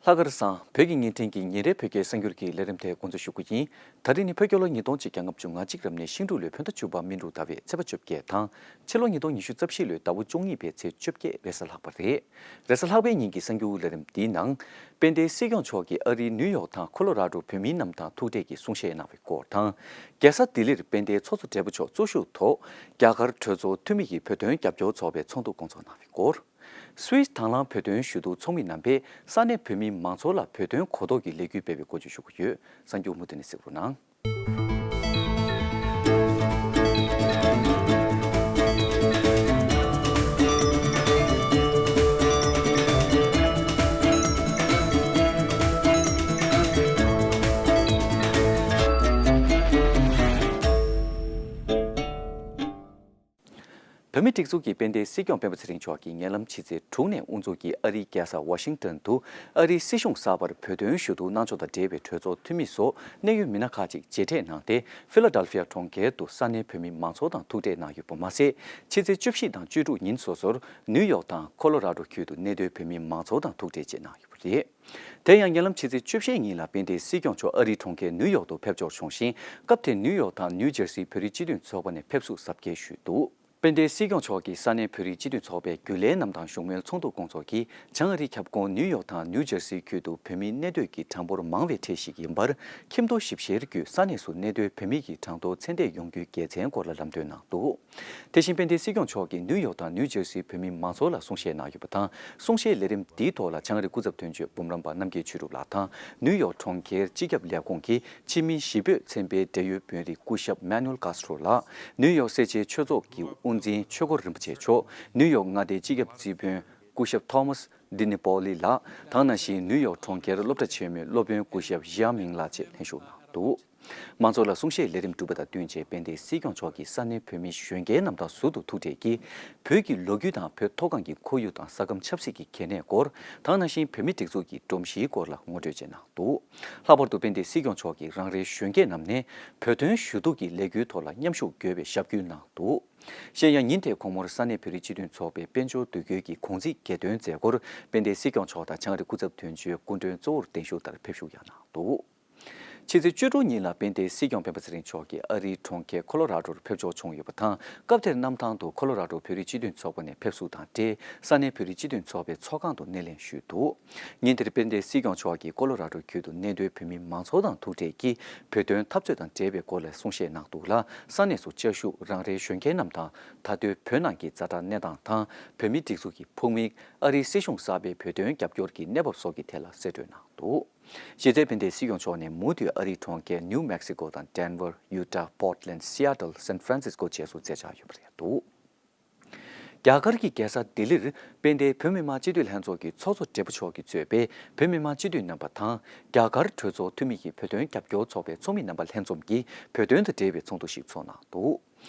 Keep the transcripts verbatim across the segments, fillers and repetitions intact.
ལྷག་དཀར་བཟང་། བོད་ཀྱི་བརྙན་འཕྲིན་གྱི་ཉིན་རེའི་བོད་སྐད་གསར་འགྱུར་གྱི་ལས་རིམ་དེ་འགོ་འཛུགས་ཞུ་རྒྱུ་ཡིན། ད་རིང་ནི་བོད་རྒྱལ་ལོ་ཉིས་སྟོང་ཆིག་བརྒྱ་ལྔ་བཅུ་ང་གཅིག་རབ་གནས་ཤིང་འབྲུག་ལོའི་བོད་ཟླ་བཅུ་པ་སྨིན་དྲུག་ཟླ་བའི་ཚེས་པ་བཅོ་བརྒྱད་དང་། ཕྱི་ལོ་ཉིས་སྟོང་ཉི་ཤུ་རྩ་བཞི་ལོའི་ཟླ་བ་བཅུ་གཉིས་པའི་ཚེས་བཅོ་བརྒྱད་རེས་གཟའ་ལྷག་པ་རེད། རེས་གཟའ་ལྷག་པའི་ཉིན་གྱི་གསར་འགྱུར་ལས་རིམ་འདིའི་ནང་། དཔལ་ལྡན་སྲིད་སྐྱོང་མཆོག་གིས་ཨ་རིའི་ནིའུ་ཡོག་དང་ཁོ་ལོ་ར་ཌོ་བོད་མིའི་རྣམས་དང་ཐུག་འཕྲད་ཀྱིས་གསུང་བཤད་གནང་བའི་སྐོར་དང་། རྒྱལ་ས་ལྡི་ལིར་དཔལ་ལྡན་ཚོགས་གཙོ་སྦྲེལ་པོ་མཆོག་གཙོ་བཞུགས་ཐོག་རྒྱ་གར་གྲོས་ཚོགས་འཐུས་མི་ཡིས་བོད་དོན་རྒྱབ་སྐྱོར་ཚོགས་པའི་ཚོགས་འདུ་སྐོང་ཚོགས་གནང་བའི་སྐོར། སུད་སི་དང་བླངས་བོད་དོན་ཞུ་གཏུག་ཚོགས་མི་རྣམ་པས་ས་གནས་བོད་མི་མང་ཚོགས་ལ་བོད་དོན་གོ་རྟོགས་ཀྱི་ལས་འགུལ་སྤེལ་བའི་སྐོར་བརྗོད་ཞུ་གི་ཡོད། གསར་འགྱུར་མུ་མཐུད་ནས་གཟིགས་རོགས་གནང་། བོད་མིའི་སྒྲིག་འཛུགས་ཀྱི་དཔལ་ལྡན་སྲིད་སྐྱོང་སྤེན་པ་ཚེ་རིང་མཆོག་གིས་ཉེ་ལམ་ཕྱི་ཚེས་དྲུག་ནས་དབུ་འཛུགས་ཀྱིས་ཨ་རིའི་རྒྱལ་ས་ཝ་ཤིང་ཏོན་དུ་ཨ་རིའི་སྲིད་གཞུང་གསར་པར་བོད་དོན་ཞུ་གཏུག་གནང་ཕྱོགས་དང་འབྲེལ་བའི་གྲོས་ཚོགས་འཐུས་མི་སོགས་གནད་ཡོད་མི་སྣ་ཁག་ཅིག་མཇལ་འཕྲད་གནང་སྟེ། ཕི་ལ་ཌེལ་ཕི་ཡ་གྲོང་ཁྱེར་དུ་ས་གནས་བོད་མི་མང་ཚོགས་དང་ཐུག་འཕྲད་གནང་ཡོད་པ་མ་ཟད། ཕྱི་ཚེས་བཅུ་བཞི་དང་བཅུ་དྲུག་ཉིན་སོ་སོར་ནིའུ་ཡོག་དང་ཁོ་ལོ་ར་ཌོ་ཁུལ་དུ་གནས་སྡོད་བོད་མི་མང་ཚོགས་དང་ཐུག་འཕྲད་བཅས་གནང་ཡོད་པ་རེད། དེ་ཡང་ཉེ་ལམ་ཕྱི་ཚེས་བཅུ་བཞི་ཉིན་ལ་དཔལ་ལྡན་སྲིད་སྐྱོང་མཆོག་ཨ་རིའི་གྲོང་ཁྱེར་ནིའུ་ཡོག་ཏུ་ཕེབས་འབྱོར་བྱུང་ཞིང་། སྐབས་དེར་ནིའུ་ཡོག་དང་ནིའུ་ཇར་སིའི་བོད་རིགས་སྤྱི་མཐུན་ཚོགས་པ་ནས་ཕེབས་བསུ་གཟབ་རྒྱས་ཞུས་འདུག་དཔལ་ལྡན་སྲིད་སྐྱོང་མཆོག་གིས་ས་གནས་བོད་རིགས་སྤྱི་མཐུན་ཚོགས་པའི་རྒྱུན་ལས་རྣམས་དང་བཞུགས་མོལ་ཚོགས་འདུ་སྐོང་ཚོགས་ཀྱིས་བྱང་ཨ་རིའི་ཁྱབ་ཁོངས་ནིའུ་ཡོག་དང་ནིའུ་ཇར་སིའི་ཁུལ་དུ་བོད་མིའི་གནས་སྡོད་ཀྱི་གྲངས་འབོར་མང་བའི་གྲས་ཤིག་ཡིན་པར། ཁྱིམ་ཐོ་ཞིབ་བཤེར་བརྒྱུད་ས་གནས་སུ་གནས་སྡོད་བོད་མི་ཡི་གྲངས་ཐོ་ཚད་ལྡན་ཡོང་རྒྱུའི་དགེ་མཚན་སྐོར་ལ་ལམ་སྟོན་གནང་འདུག་དེ་བཞིན་དཔལ་ལྡན་སྲིད་སྐྱོང་མཆོག་གིས་ནིའུ་ཡོག་དང་ནིའུ་ཇར་སིའི་བོད་མི་མང་ཚོགས་ལ་གསུང་བཤད་གནང་ཡོད་པ་དང་། གསུང་བཤད་ལས་རིམ་འདིའི་ཐོག་ལ་བྱང་ཨ་རིའི་སྐུ་ཚབ་དོན་གཅོད་འབུམ་རམས་པ་རྣམ་རྒྱལ་ཆོས་གྲུབ་ལགས་དང་། ནིའུ་ཡོག་གྲོང་ཁྱེར་སྤྱི་ཁྱབ་ལས་ཁུངས་ཀྱི་ཕྱི་མི་གཞིས་སྤོས་ཚན་པའི་འབྲེལ་ཡོད་དཔོན་རིགས་སྐུ་ཞབས་མེ་ནུ་ཨེལ་ཀཱས་ཊོ་ལགས། ནིའུ་ཡོག་སེར་བྱེས་ཆོས་ཚོགས་ཀྱི་དབུ་འཛིན་ཆོས་འཁོར་རིན་པོ་ཆེ་མཆོག་ནིའུ་ཡོག་མངའ་སྡེའི་སྤྱི་ཁྱབ་རྩིས་དཔོན་སྐུ་ཞབས་ཐོ་མཱས་ཌི་ནི་པོ་ལི་ལགས་དང་། ནང་བཞིན་ནིའུ་ཡོག་གྲོང་ཁྱེར་སློབ་གྲྭ་ཆེན་མོའི་སློབ་དཔོན་སྐུ་ཞབས་ཞི་ཡ་མིང་ལགས་བཅས་ལྷན་ཞུགས་གནང་འདུག་མང་ཚོགས་ལ་གསུང་བཤད་ལས་རིམ་གྲུབ་པ་དང་བསྟུན་བྱས། དཔལ་ལྡན་སྲིད་སྐྱོང་མཆོག་གིས་ས་གནས་བོད་མི་གཞོན་སྐྱེས་རྣམས་དང་ཟུར་དུ་ཐུག་འཕྲད་ཀྱིས། བོད་ཀྱི་ལོ་རྒྱུས་དང་བོད་མཐོ་སྒང་གི་ཁོར་ཡུག་དང་ས་ཁམས་ཆབ་སྲིད་ཀྱི་གལ་གནད་སྐོར་དང་། ནང་བཞིན་བོད་མིའི་སྒྲིག་འཛུགས་ཀྱི་སྒྲོམ་གཞིའི་སྐོར་ལ་ངོ་སྤྲོད་བཅས་གནང་འདུག་ལྷག་པར་དུ་དཔལ་ལྡན་སྲིད་སྐྱོང་མཆོག་གིས་རང་རེའི་གཞོན་སྐྱེས་རྣམས་ནས་བོད་དོན་ཞུ་གཏུག་གི་ལས་འགུལ་ཐོག་ལ་མཉམ་ཞུགས་དགོས་པའི་ཞབས་སྐུལ་གནང་འདུག་གཞན་ཡང་ཉིན་དེའི་དགོང་མོར་ས་གནས་བོད་རིགས་སྤྱི་མཐུན་ཚོགས་པའི་དཔལ་འབྱོར་འདུ་འགོད་ཀྱི་གུང་ཚིགས་གྱེར་འདོན་མཛད་སྒོར། དཔལ་ལྡན་སྲིད་སྐྱོང་མཆོག་དང་བྱང་ཨ་རིའི་སྐུ་ཚབ་དོན་གཅོད་སྐུ་མགྲོན་གཙོ་བོར་གདན་ཞུ་ལྟར་ཕེབས་བཞུགས་ཡང་གནང་འདུག་ཕྱི་ཚེས་བཅུ་དྲུག་ཉིན་ལ་དཔལ་ལྡན་སྲིད་སྐྱོང་སྤེན་པ་ཚེ་རིང་མཆོག་གིས་ཨ་རིའི་གྲོང་ཁྱེར་ཁོ་ལོ་ར་ཌོར་ཕེབས་འབྱོར་བྱུང་ཡོད་པ་དང་། སྐབས་དེར་གནམ་ཐང་དུ་ཁོ་ལོ་ར་ཌོ་བོད་རིགས་སྤྱི་མཐུན་ཚོགས་པ་ནས་ཕེབས་བསུ་དང་འབྲེལ། ས་གནས་བོད་རིགས་སྤྱི་མཐུན་ཚོགས་པའི་ཚོགས་ཁང་དུ་སྣེ་ལེན་ཞུས་འདུག་ཉིན་དེར་དཔལ་ལྡན་སྲིད་སྐྱོང་མཆོག་གིས་ཀོ་ལོ་ར་ཌོ་ཁུལ་དུ་གནས་སྡོད་བོད་མི་མང་ཚོགས་དང་ཐུག་འཕྲད་ཀྱིས། བོད་དོན་འཐབ་རྩོད་དང་འབྲེལ་བའི་སྐོར་ལ་གསུང་བཤད་གནང་འདུག་ལ། ས་གནས་སུ་བཅའ་བཞུགས་རང་རེའི་གཞོན་སྐྱེས་རྣམས་དང་། ད་ལྟའི་བོད་ནང་གི་ཛ་དྲག་གནས་སྟངས་དང་། བོད་མིའི་སྒྲིག་འཛུགས་ཀྱི་ཕུགས་དམིགས། ཨ་རིའི་སྲིད་གཞུང་གསར་པའི་བོད་དོན་རྒྱབ་སྐྱོར་གྱི་གནས་བབ་སོགས་ཀྱི་ཐད་ལ་གསལ་སྤྲོད་གནང་འདུག་གཞི་རྩའི་དཔལ་ལྡན་སྲིད་སྐྱོང་མཆོག་ནས་མུ་མཐུད་ཨ་རིའི་གྲོང་ཁྱེར་ནིའུ་མེག་སི་ཀོ་དང་ཌེན་ཝར། ཡུ་ཊ། པོར་ཊ་ལེན། སི་ཨེ་ཊལ། སན་ཧྥ་རན་སིས་ཀོ་བཅས་སུ་མཛད་འཆར་ཡོད་པ་རེད་འདུག་རྒྱ་གར་གྱི་རྒྱལ་ས་ལྡི་ལིར་དཔལ་ལྡན་བོད་མི་མང་སྤྱི་འཐུས་ལྷན་ཚོགས་ཀྱི་ཚོགས་གཙོ་སྦྲེལ་པོ་མཆོག་གིས་གཙོས་པའི་བོད་མི་མང་སྤྱི་འཐུས་རྣམ་པ་དང་། རྒྱ་གར་གྲོས་ཚོགས་འཐུས་མི་ཡི་བོད་དོན་རྒྱབ་སྐྱོར་ཚོགས་པའི་ཚོགས་མི་རྣམ་པ་ལྷན་འཛོམས་ཀྱིས་བོད་དོན་དང་འབྲེལ་བའི་ཚོགས་འདུ་ཞིག་འཚོགས་གནང་འདུག་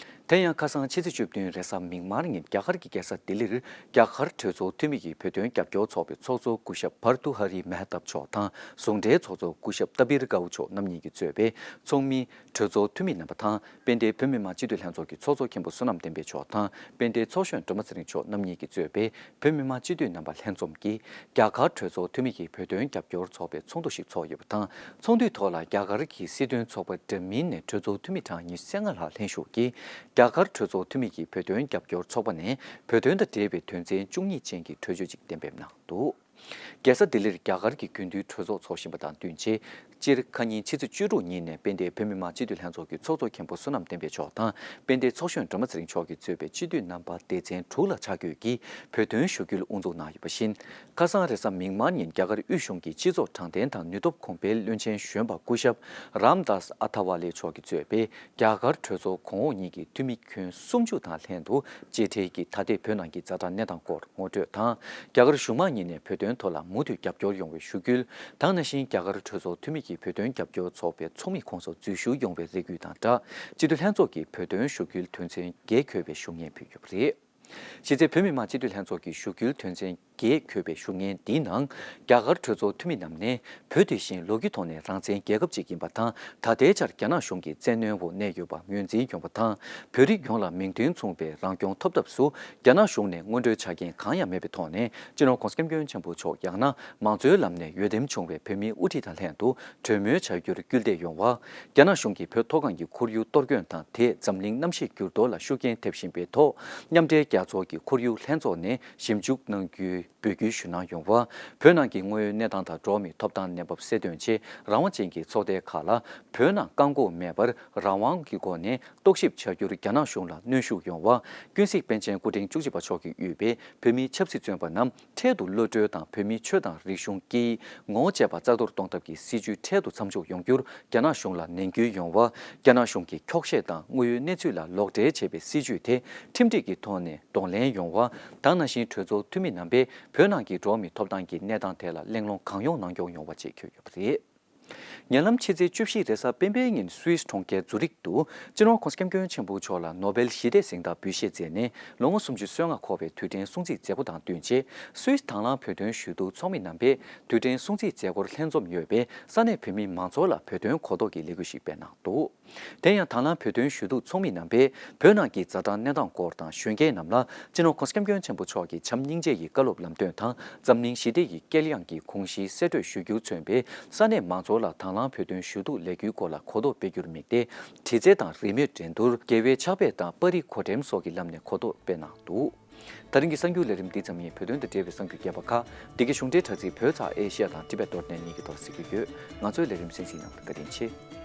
དེ་ཡང་ཁ་སང་ཕྱི་ཚེས་བཅུ་བདུན་རེས་གཟའ་མིག་དམར་ཉིན་རྒྱ་གར་གྱི་རྒྱལ་ས་ལྡི་ལིར་རྒྱ་གར་གྲོས་ཚོགས་འཐུས་མི་ཡི་བོད་དོན་རྒྱབ་སྐྱོར་ཚོགས་པའི་ཚོགས་གཙོ་སྐུ་ཞབས་བྷར་ཏུ་ཧ་རི་མེ་ཧ་ཏབ་མཆོག་དང་། ཟུང་འབྲེལ་ཚོགས་གཙོ་སྐུ་ཞབས་ཏ་པིར་ཀའུ་མཆོག་རྣམ་གཉིས་ཀྱིས་གཙོས་པའི་ཚོགས་མི། གྲོས་ཚོགས་འཐུས་མི་རྣམ་པ་དང་། དཔལ་ལྡན་བོད་མི་མང་སྤྱི་འཐུས་ལྷན་ཚོགས་ཀྱི་ཚོགས་གཙོ་མཁན་པོ་བསོད་ནམས་བསྟན་འཕེལ་མཆོག་དང་། དཔལ་ལྡན་ཚོགས་གཞོན་སྒྲོལ་མ་ཚེ་རིང་མཆོག་རྣམ་གཉིས་ཀྱིས་གཙོས་པའི་བོད་མི་མང་སྤྱི་འཐུས་རྣམ་པ་ལྷན་འཛོམས་ཀྱིས། རྒྱ་གར་གྲོས་ཚོགས་འཐུས་མི་ཡི་བོད་དོན་རྒྱབ་སྐྱོར་ཚོགས་པའི་ཚོགས་འདུ་ཞིག་འཚོགས་ཡོད་པ་དང་། ཚོགས་འདུའི་ཐོག་ལ་རྒྱ་གར་གྱི་སྲིད་དོན་ཚོགས་པ་འདྲ་མིན་ནས་གྲོས་ཚོགས་འཐུས་མི་གྲངས་ཉི་ཤུ་རྩ་ལྔ་ལྷག་ལྷན་ཞུགས་ཀྱིས། རྒྱ་གར་གྲོས་ཚོགས་འཐུས་མི་ཡི་བོད་དོན་རྒྱབ་སྐྱོར་ཚོགས་པ་ནས་བོད་དོན་དང་འབྲེལ་བའི་དོན་ཚན་བཅུ་གཉིས་ཅན་གྱི་གྲོས་ཆོད་ཅིག་གཏན་འབེབས་གནང་འདུག་རྒྱལ་ས་ལྡི་ལིར་རྒྱ་གར་གྱི་དགུན་དུས་གྲོས་ཚོགས་འཚོགས་བཞིན་པ་དང་བསྟུན་བྱས། སྤྱིར་ཁ་ཉིན་ཕྱི་ཚེས་བཅུ་དྲུག་ཉིན་ནས་དཔལ་ལྡན་བོད་མི་མང་སྤྱི་འཐུས་ལྷན་ཚོགས་ཀྱི་ཚོགས་གཙོ་མཁན་པོ་བསོད་ནམས་བསྟན་འཕེལ་མཆོག་དང་། དཔལ་ལྡན་ཚོགས་གཞོན་སྒྲོལ་མ་ཚེ་རིང་མཆོག་གིས་གཙོས་པའི་སྤྱི་འཐུས་རྣམ་པ་སྡེ་ཚན་དྲུག་ལ་ཆ་བགོས་ཀྱིས་བོད་དོན་ཞུ་སྐུལ་དབུ་འཛུགས་གནང་ཡོད་པ་བཞིན། ཁ་སང་རེས་གཟའ་མིག་དམར་ཉིན་རྒྱ་གར་དབུས་གཞུང་གི་སྤྱི་ཚོགས་དྲང་བདེན་དང་ནུས་སྟོབས་གོང་འཕེལ་བློན་ཆེན་གཞོན་པ་སྐུ་ཞབས་རམ་དཱས་ཨ་ཐ་ཝ་ལེ་མཆོག་གིས་གཙོས་པའི་རྒྱ་གར་གྲོས་ཚོགས་གོང་འོག་གཉིས་ཀྱི་འཐུས་མི་ཁྱོན་སུམ་ཅུ་དང་ལྷན་དུ་མཇལ་འཕྲད་ཀྱིས་ད་ལྟའི་བོད་ནང་གི་ཛ་དྲག་གནས་སྟངས་སྐོར་ངོ་སྤྲོད་དང་། རྒྱ་གར་གཞུང་མང་གཉིས་ནས་བོད་དོན་ཐོག་ལ་མུ་མཐུད་རྒྱབ་སྐྱོར་ཡོང་བའི་ཞུ་སྐུལ་དང་། ནང་བཞིན་རྒྱ་གར་གྲོས་ཚོགས་འཐུས་མི་ཀྱི་བོད་དོན་རྒྱབ་སྐྱོར་ཚོགས་པའི་ཚོགས་མི་ཁོངས་སུ་འཛུལ་ཞུགས་ཡོང་བའི་རེ་སྐུལ་དང་སྦྲགས། སྤྱི་འཐུས་ལྷན་ཚོགས་ཀྱི་བོད་དོན་ཞུ་སྐུལ་དོན་ཚན་བརྒྱད་འཁོད་པའི་ཞུ་སྙན་ཕུལ་ཡོད་པ་རེད། གཞི་རྩའི་བོད་མི་མང་སྤྱི་འཐུས་ལྷན་ཚོགས་ཀྱི་བཞུགས་ཁུལ་དོན་ཚན་བརྒྱད་འཁོད་པའི་ཞུ་སྙན་འདིའི་ནང་། རྒྱ་གར་གྲོས་ཚོགས་འཐུས་མི་རྣམས་ནས་བོད་དེ་བཞིན་ལོ་རྒྱུས་ཐོག་ནས་རང་བཙན་རྒྱལ་ཁབ་ཅིག་ཡིན་པ་དང་། ད་ལྟའི་ཆར་རྒྱ་ནག་གཞུང་གི་བཙན་གནོན་འོག་གནས་ཡོད་པ་ངོས་འཛིན་ཡོང་བ་དང་། བོད་རིགས་ཡོངས་ལ་མིང་དོན་མཚུངས་པའི་རང་སྐྱོང་ཐོབ་ཐབས་སུ་རྒྱ་ནག་གཞུང་ནས་སྔོན་འགྲོའི་ཆ་རྐྱེན་གང་ཡང་མེད་པའི་ཐོག་ནས། སྤྱི་ནོར་༧གོང་ས་༧སྐྱབས་མགོན་ཆེན་པོ་མཆོག་ཡང་ན་མང་གཙོའི་ལམ་ནས་འོས་འདེམས་བྱུང་བའི་བོད་མིའི་དབུ་ཁྲིད་དང་ལྷན་དུ་གྲོས་མོལ་བྱ་རྒྱུར་སྐུལ་འདེད་ཡོང་བ། རྒྱ་ནག་གཞུང་གིས་བོད་མཐོ་སྒང་གི་ཁོར་ཡུག་གཏོར་སྐྱོན་དང་། དེས་འཛམ་གླིང་གནམ་གཤིས་འགྱུར་ལྡོག་ལ་ཤུགས་རྐྱེན་ཐེབས་བཞིན་པའི་ཐོག། མཉམ་འབྲེལ་རྒྱལ་ཚོགས་ཀྱི་ཁོར་ཡུག་ལྷན་ཚོགས་ནས་ཞིབ་འཇུག་གནང་རྒྱུའི་འབོད་སྐུལ་ཞུ་གནང་ཡོང་བ། བོད་ནང་གི་དངོས་ཡོད་གནས་སྟངས་དང་འགྲོ་བ་མིའི་ཐོབ་ཐང་གནས་བབ་གསལ་སྟོན་ཆེད་རང་དབང་ཅན་གྱི་ཚོགས་སྡེ་ཁག་ལ་བོད་ནང་བཀག་འགོག་མེད་པར་རང་དབང་གི་སྒོ་ནས་རྟོག་ཞིབ་བྱ་རྒྱུར་རྒྱ་ནག་གཞུང་ལ་གནོན་ཤུགས་ཡོང་བ། ཀུན་གཟིགས་པཎ་ཆེན་སྐུ་ཕྲེང་བཅུ་གཅིག་པ་མཆོག་གིས་དབུས་པའི་བོད་མིའི་ཆབ་སྲིད་བཙོན་པ་རྣམས་འཕྲལ་དུ་གློད་གྲོལ་དང་། བོད་མིའི་ཆོས་དང་རིག་གཞུང་སྐད་ཡིག་ངོ་བོ་བཅས་པ་རྩ་གཏོར་གཏོང་ཐབས་ཀྱི་སྲིད་བྱུས་འཕྲལ་དུ་མཚམས་འཇོག་ཡོང་རྒྱུར་རྒྱ་ནག་གཞུང་ལ་ནན་སྐུལ་ཡོང་བ། རྒྱ་ནག་གཞུང་གིས་འཁྱོག་བཤད་དང་དངོས་ཡོད་གནས་ཚུལ་ལ་ལོག་འགྲེལ་བྱེད་པའི་སྲིད་བྱུས་དེ་ཁྲིམས་སྒྲིག་གི་ཐོག་ནས་གདོང་ལེན་ཡོང་བ། ད་ག་ནང་བཞིན་གྲོས་ཚོགས་འཐུས་མི་རྣམ་པས་བོད་ནང་གི་འགྲོ་བ་མིའི་ཐོབ་ཐང་གི་གནས་སྟངས་ཐད་ལ་གླེང་སློང་གང་ཡོང་གནང་སྐྱོང་ཡོང་བ་བཅས་འཁོད་ཡོད་པ་རེད། ཉེ་ལམ་ཕྱི་ཚེས་བཅུ་བཞི་རེས་གཟའ་སྤེན་པའི་ཉིན་སུད་སི་གྲོང་ཁྱེར་ཛུ་རིག་ཏུ་སྤྱི་ནོར་༧གོང་ས་༧སྐྱབས་མགོན་ཆེན་པོ་མཆོག་ལ་ནོ་བེལ་ཞི་བདེའི་གཟེངས་རྟགས་འབུལ་བཞེས་མཛད་ནས། ལོ་ངོ་སུམ་ཅུ་སོ་ལྔ་འཁོར་བའི་དུས་དྲན་སྲུང་བརྩིའི་མཛད་སྒོ་དང་བསྟུན་ཆེད། སུད་སི་དང་བླངས་བོད་དོན་ཞུ་གཏུག་ཚོགས་མི་རྣམ་པས་དུས་དྲན་སྲུང་བརྩིའི་མཛད་སྒོར་ལྷན་འཛོམས་ཡོད་པའི་ས་གནས་བོད་མི་མང་ཚོགས་ལ་བོད་དོན་གོ་རྟོགས་ཀྱི་ལས་འགུལ་ཞིག་སྤེལ་གནང་འདུག། དེ་ཡང་དང་བླངས་བོད་དོན་ཞུ་གཏུག་ཚོགས་མི་རྣམ་པས་བོད་ནང་གི་ཛ་དྲག་གནས་སྟངས་སྐོར་དང་། གཞོན་སྐྱེས་རྣམས་ལ་སྤྱི་ནོར་༧གོང་ས་༧སྐྱབས་མགོན་ཆེན་པོ་མཆོག་གི་བྱམས་སྙིང་རྗེ་ཡི་བཀའ་སློབ་ལམ་སྟོན་དང་། འཛམ་གླིང་ཞི་བདེ་ཡི་དཀྱེལ་ཡངས་ཀྱི་དགོངས་གཞི་གསལ་སྤྲོད་ཞུ་རྒྱུར་མཚོན་པའི་ས་གནས་མང་ཚོགས་ལ་དང་བླངས་བོད་དོན་ཞུ་གཏུག་ལས་འགུལ་སྐོར་ལ་གོ་རྟོགས་སྤེལ་རྒྱུར་དམིགས་ཏེ། དྲི་རྩད་དང་རེས་མོས་འགྲན་བསྡུར། རྒྱལ་བའི་ཕྱག་དཔེ་དང་པར་རིས་གོ་སྒྲིག་སོགས་ཀྱི་ལམ་ནས་གོ་རྟོགས་སྤེལ་གནང་འདུག། ད་རིང་གི་གསར་འགྱུར་ལས་རིམ་འདི་ཙམ་ཡིན། བོད་དོན་དང་འབྲེལ་བའི་གསར་འགྱུར་རྒྱས་པ་ཁག་འདི་གའི་གཞུང་འབྲེལ་དྲ་ཚིགས་བོད་ཚགས་ཨེ་ཤི་ཡ་དང་ཊི་བེཊ་ཌོཊ་ནེཊ་གཉིས་ཀྱི་ཐོག་གཟིགས་རྒྱུ་ཡོད། ང་ཚོའི་ལས་རིམ་གསན་གཟིགས་གནང་བར་བཀའ་དྲིན་ཆེ།